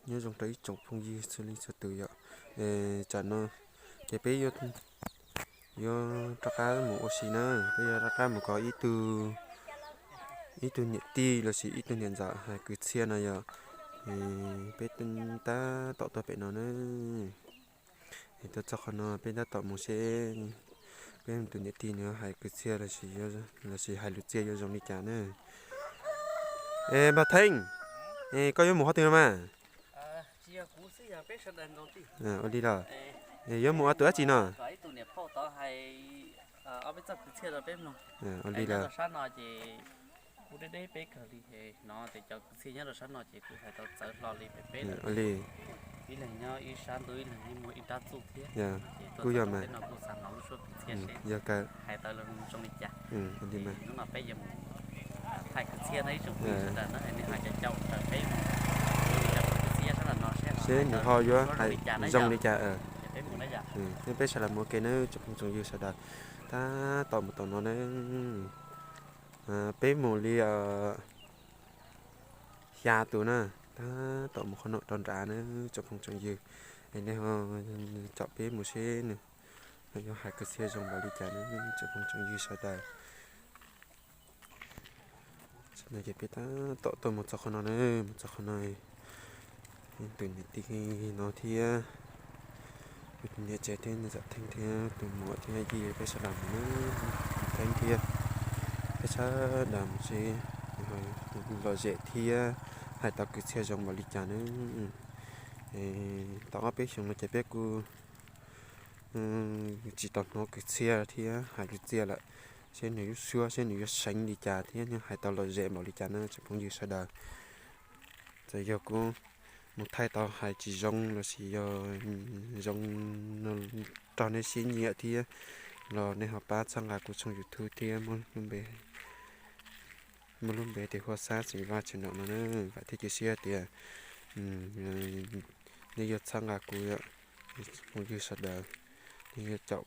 Nyob zoo rau ib tsoom phooj ywg txhua leej txhua tus yom. Tsam no ces peb yuav rov qab mus ua si na, peb yuav rov qab mus kov ib tug, ib tug niam tij lossis ib tug niam ntxawm hais kwv txhiaj no yom. Peb tab tom tuaj pem no na. Tuaj txog qhov no peb tab tom mus seb peb tus niam tij nws hais kwv txhiaj lossis hais lus txiaj yuav zoo li cas na. Es Npawg Theeb, koj yuav mus qhov twg no mas? Ua li los? Yuav mus ua tus dab tsi no? Ua li los? Ua li. Kuj yog mas. Yog kawg. Ua li mas. Seb nws ho yuav hais zoo li cas. Peb sawv daws mus ua ke nawb tsoom phooj tsoom ywg sawv daws. Tab tom mus tom no na. Peb mus li xya tus na, tab tom mus qhov no rau nrad na tsoom phooj tsoom ywg. Es nej ho caum peb mus seb nws yuav hais kwv txhiaj zoo npaum li cas na tsoom phooj tsoom ywg sawv daws. No ces peb tab tom tuaj mus txog qhov no na, mus txog qhov no, tus niam tij no thiab, tus niam tsev thiab, niam ntxawm Theeb thiab tus muam thiab yij peb sawv daws mus na, Theeb thiab peb sawv daws mus seb lom zem thiab hais tau kwv txhiaj zoo npaum li cas na. Tau ob peb xyoos no ces peb kuj tsis tau hnov kwv txhiaj thiab hais lus txiaj lawm, seb nws lub suab seb nws yuav seev li cas thiab nws hais tau lom zem npaum li cas na tsoom phooj ywg sawv daws. Txawm yog kuv mus thaij tau hais tsis zoo lossis yog zoo no raug nej siab nyiam thiab los nej ho pab txhawb nqa kuv tshooj YouTube thiab muab lub npe tias Huab Xab Xeem Vaj channel no na, vam thiab cia siab tias nej yuav txhawb nqa kuv, phooj ywg sawv daws, nej yuav caum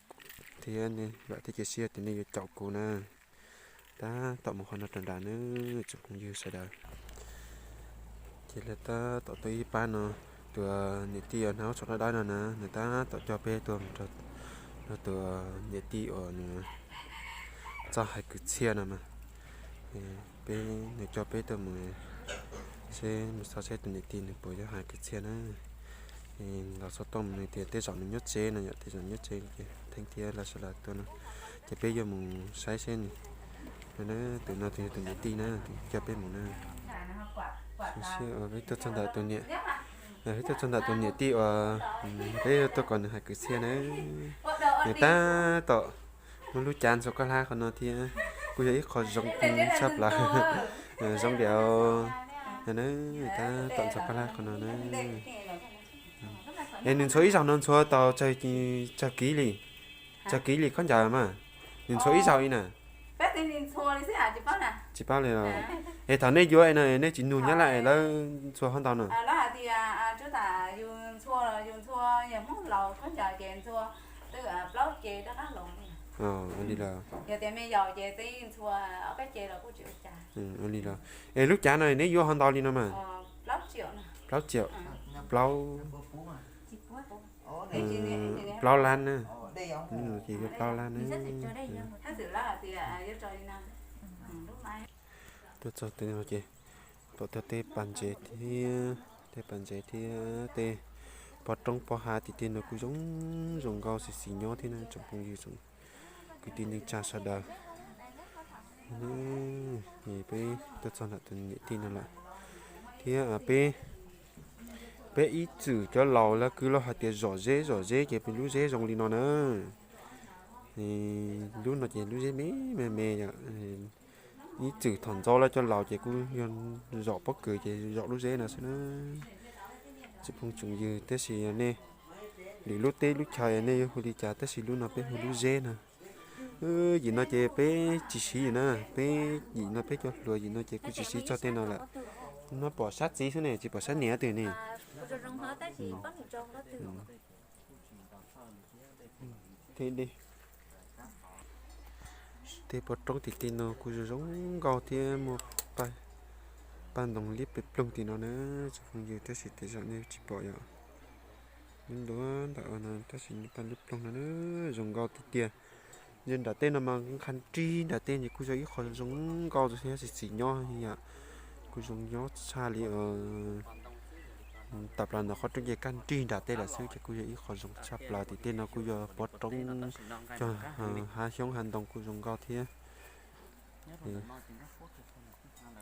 thiab vam thiab cia siab tias nej yuav caum kuv na. Tab tom mus qhov no rau nrad na tsoom phooj ywg sawv daws. Ces lawv tab tom tuaj ib pab no, tus niam tij uas hnav ib txoj dawb dawb no na, nws tab tom coj peb tuaj mus rau tus niam tij uas nws txawj hais kwv txhiaj no mas. Peb, nws coj peb tuaj mus seb mus xauj seb tus niam tij nws puas yuav hais kwv txhiaj na. Los xov tooj nws tias tej zaum nws nyob tsev no yom, tej zaum nyob tsev ces Theeb thiab lawv sawv daws tuaj no, ces peb yuav mus saib seb nws, tus no tus yog tus niam tij na, tus coj peb mus na. Peb tuaj txog ntawm tus niam, peb tuaj txog ntawm tus niam tij uas peb tuaj kom nws hais kwv txhiaj na. Nws tab tom muab lub cav ntxuav koj hlab qhov no thiab, kuj yog ib qho zoo tshaj plaws, zoo li tab tom ntxuav koj hlab qhov no na. Es nws ntxhua ib zaug no ntxhua tau tsawg kib li? Tsawg kib li khaub ncaws mas? Nws ntxhua ib zaug li na? Tsis paub li os. Es thaum nej yuav no nej tsis nug Nyab Laj es lawv ntxhua hov ntau no? Li los, li los. Es lub cav no neb yuav hov ntau li no mas? Plaub tsiaum, plaub, plaub lab na, ces yuav plaub lab na. Tuaj txog tej no ces pom tau tej pas ntsev thiab, tej pas ntsev thiab tej pov roob pov hav tim tej no kuj zoo, zoo nkauj xis xis nyob thiab na tsoom phooj ywg, kwv tij neej tsa sawv daws. Peb tuaj txog ntawm tus niam tij no lawm thiab peb, peb ib txwm cov laus lawv kwv los hais tias zom zeb zom zeb ces peb lub zeb zoo li no na. Lub no ces lub zeb me me me yom. Ib txwm thaum ntxov lawv cov laus ces kuj yog zom pob kws ces zom lub zeb no xwb na. Tsoom phooj tsoom ywg, tab sis nej lwm lub teb lub chaw nej yuav hu li cas, tab sis lub no peb hu lub zeb no. Yim no ces peb tsis siv na, peb yim no peb cov hluas yim no ces kuj tsis siv txog tej no lawm. No pom sab txiv xwb ne, tsis pom sab niam twg ne. Tej pov roob tim tej no kuj zoo zoo nkauj thiab muaj paj, Paj ntoo liab ploog tim no na, tsoom phooj ywg, tab sis tej zaum nej tsis pom yom. Nyob ntua ntawm no tab sis paj liab ploog no na, zoo nkauj tiag tiag. Yog nram tej no mas nqha nrig nram tej ces kuj yog ib qho zoo nkauj thiab xis xis nyob yom. Kuj zoo nyob tshaj li, tawm plaws ntawm qhov rooj ces kaj nrig nram tej lawm xwb ces kuj yog ib qho zoo tshaj plaws. Tim tej no kuj yog pov roob, cog hav xyoob hav ntoo kuj zoo nkauj thiab.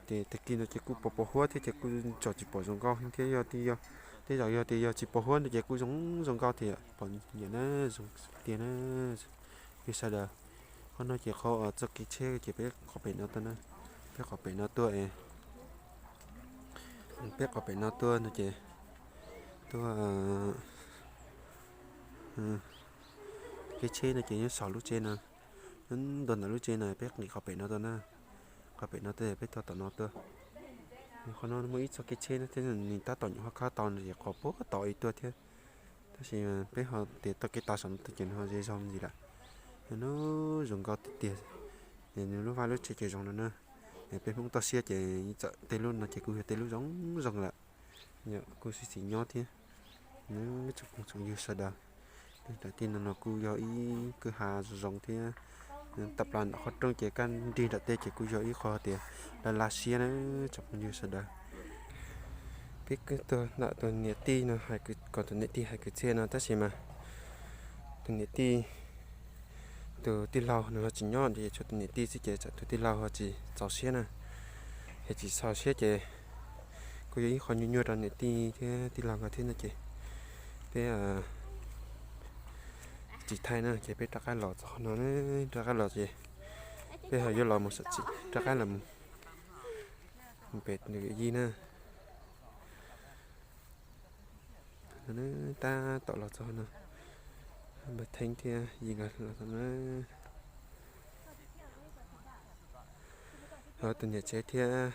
Ces tag kis no ces kuj pos pos huab thiab ces kuj tseem tsis pom zoo nkauj heev thiab. Yog tej zaum yog tias yog tsis pos huab no ces kuj zoo zoo nkauj thiab, pom nyiam na, zoo tiag na. Peb sawv daws, qhov no ces qhov txoj kev tsheb ces peb qhov pem no tuaj na, peb qhov pem no tuaj, peb qhov pem no tuaj no ces tuaj kev tsheb no ces nyob saum lub tsev no, nyob ntua ntawm lub tsev no peb nqis qhov pem no tuaj na, qhov pem no tuaj peb tuaj tom no tuaj. Qhov no muaj ib txoj kev tsheb no thiab nws tab tom nyuam qhuav khawb tau no ces qhov puag tom ib tuaj thiab. Tab sis peb ho tias txoj kev tau saum no tuaj ces nws ho ze zog ntxiv lawm. Nws zoo nkauj tiag tiag, nws lub vaj lub tsev ces zoo no na. Peb Hmoob toj siab ces txawm tej lub no ces kuj yog tej lub zoo zoo lawm, kuj xis xis nyob thiab. Tsoom phooj tsoom ywg sawv daws, nram tej no no kuj yog ib kwj ha zoo zoo thiab. Tawm plaws ntawm qhov rooj ces kaj nrig nram tej ces kuj yog ib qho tias laj laj siab na, tsoom phooj ywg sawv daws. Peb tuaj ntawm tus niam tij no, kom tus niam tij hais kwv txhiaj no tab sis mas tus niam tij, tus tij laug nws ho tsis nyob ces tshuav tus niam tij xwb ces tsam tus tij laug ho tsis txaus siab na, es tsis txaus siab ces kuj yog ib qho nyuaj nyuaj rau niam tij thiab tij laug nkawd thiab no ces peb tsis thaij na ces peb rov qab los txog qhov no, rov qab los ces peb ho yuav los mus sam txim rov qab los mus pem nws yawm yij na. Tab tom los txog no, npawg Theeb thiab yij nkawd los txog na. Ho tus niam tsev thiab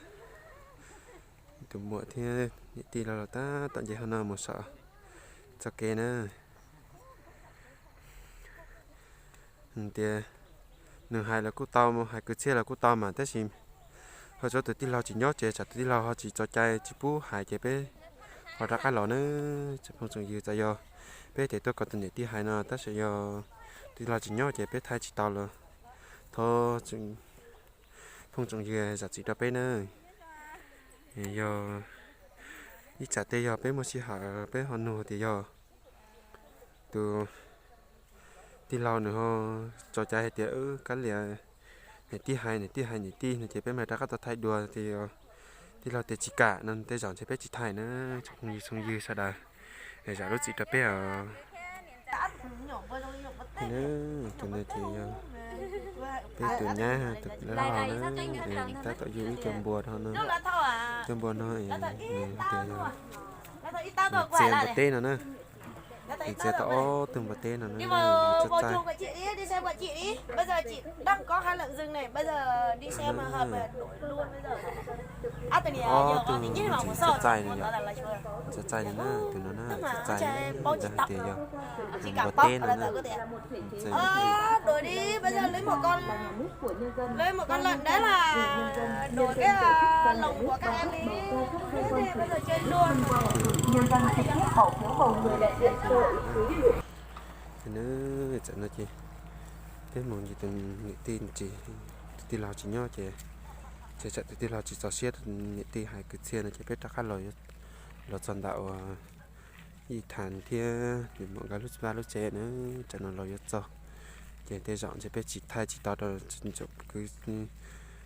tus muam thiab niam tij los los tab tom nce hauv no mus saum txoj kev na. Tias nws hais los kuj tau, hais kwv txhiaj los kuj tau mas tab sis ho tshuav tus tij laug tsis nyob ces tsam tus tij laug ho tsis txaus cai tsis pub hais ces peb ho rov qab los na. Tsoom phooj tsoom ywg, txawm yog peb tias tuaj kom tus niam tij hais no tab sis yog tus tij laug tsis nyob ces peb thaij tsis tau los thov tsoom phooj tsoom ywg zam txim rau peb na. Yog ib tsam tej yog peb muaj sij hawm peb ho nug tias yog tus tij laug nws ho txaus cai hais tias kab lias niam tij hais, niam tij hais niam tij no ces peb mam rov qab tau thaij dua tias yog tij laug tias tsis kam no tej zaum ntshe peb tsis thaij na. Tsoom phooj ywg tsoom ywg sawv daws, zam lub txim rau peb os. Tus no ces yog peb tus nyab tus laug na, tab tom yug ib co npua no, co npua no es nws tias yog nws txiav npua teb no na. Nws txiav tau ob tug npua teb no na, txaij txaij. Ob tug txiav txaij no yom, txiav txaij no na, tus no na, txiav txaij na, hais tias yog npua teb no na. Ces no ces peb mus tus niam tij, tus tij laug tsis nyob ces, ces tsam tus tij laug tsis txaus siab tus niam tij hais kwv txhiaj no ces peb rov qab los, los txog ntawm uas Yij Thas thiab nws muam nkawd lub vaj lub tsev na, tsam no los yuav txog. Ces tej zaum ntshe peb tsis thaij tsis tau rau kwv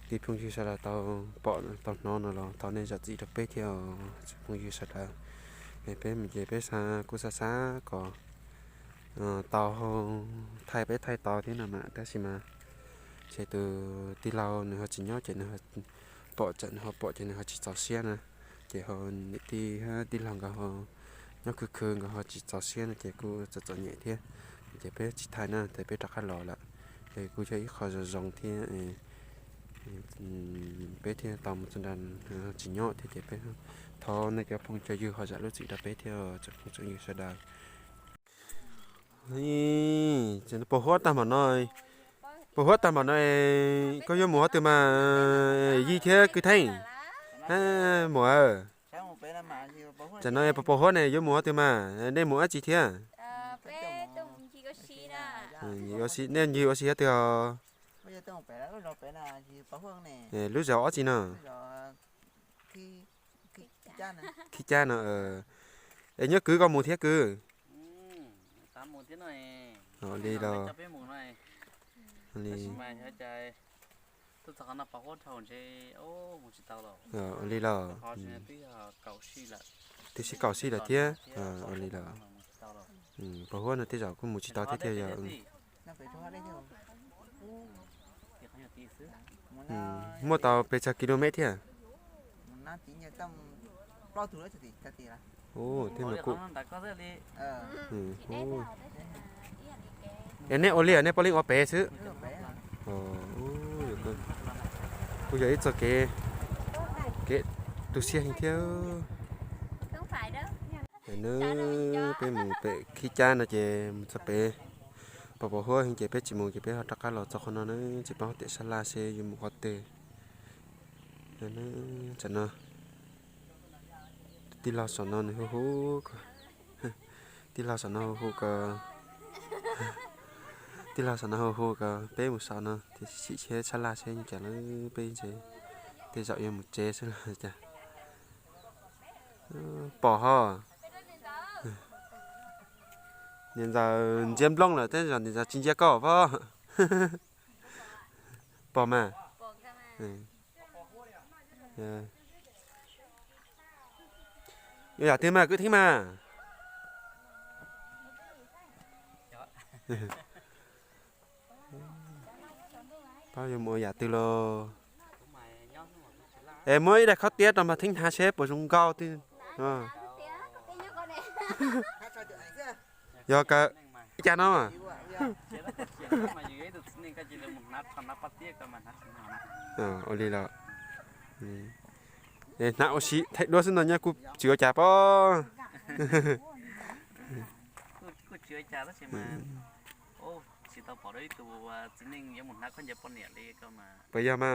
tij phooj ywg sawv daws tau pom tau hnov no los thov nej zam txim rau peb thiab os tsoom phooj ywg sawv daws. Peb mus ces peb xav kuj xav xav kom tau thaij, peb thaij tau thiab no mas tab sis mas ntshe tus tij laug nws ho tsis nyob ces nws pom, tsam nws ho pom ces nws ho tsis txaus siab na. Ces ho niam tij, tij laug nkawd ho nyob khwv khwv nkawd ho tsis txaus siab no ces kuj txom txom nyem thiab. Ces peb tsis thaij na, ces peb rov qab los lawm. Ces kuj yog ib qho zoo zoo thiab, peb thiaj tau mus txog nram tsis nyob thiab ces peb thov nej cov phooj cov ywg ho zam lub txim rau peb thiab tsoom phooj tsoom ywg sawv daws. Pos huab tag npaum no, pos huab tag npaum no, koj yuav mus qhov twg mas Yij thiab kwv Theej? Muam, tam no pos pos huab ne yuav mus qhov twg mas, nej mus dab tsi thiab? Nej ncig ua si qhov twg os? Lub zos ob tsi no? Khib Cab no. Es nyob kwv koj mus thiab kwv? Li los, li li los, twb sib kaum sij lawm thiab. Li los, pos huab no tej zaum kuj mus tsis tau thiab tiag yog. Muaj tau pes tsawg kilomev thiab? Thiab mas kuj, es neb ua li nej puav leej ua pem xwb. Kuj yog ib txoj kev, kev tu siab heev thiab. Nws, peb mus pem Khib Cab no ces mus txog pem pos pos huab heev ces peb tsis mus ces peb ho rov qab los txog qhov no na, ces peb ho tiam sab laj seb yuav mus qhov twg. Tam no tij laug saum no nws hu hu, tij laug saum no hu hu ko, tij laug saum no hu hu ko peb mus saum no thiab sim seb sab laj seb cas na, peb ntshe tej zaum yuav mus tsev xwb los cas. Pom ho, niam ntxawm ntsia nplooj lawm tej zaum niam ntxawm tsis ntsia koj pob. Pom mas. Yuav yam twg mas kwv Theeb mas? Pab yuav mus ua yam twg los? Es muab ib daim khaub tiab rau Mas Theeb hnav seb puas zoo nkauj twg. Yog kawg, ib cas no. Ua li los, hnav ua si thaij duab xwb no nyob kuj tsis ua cas pob. Puas yog mas?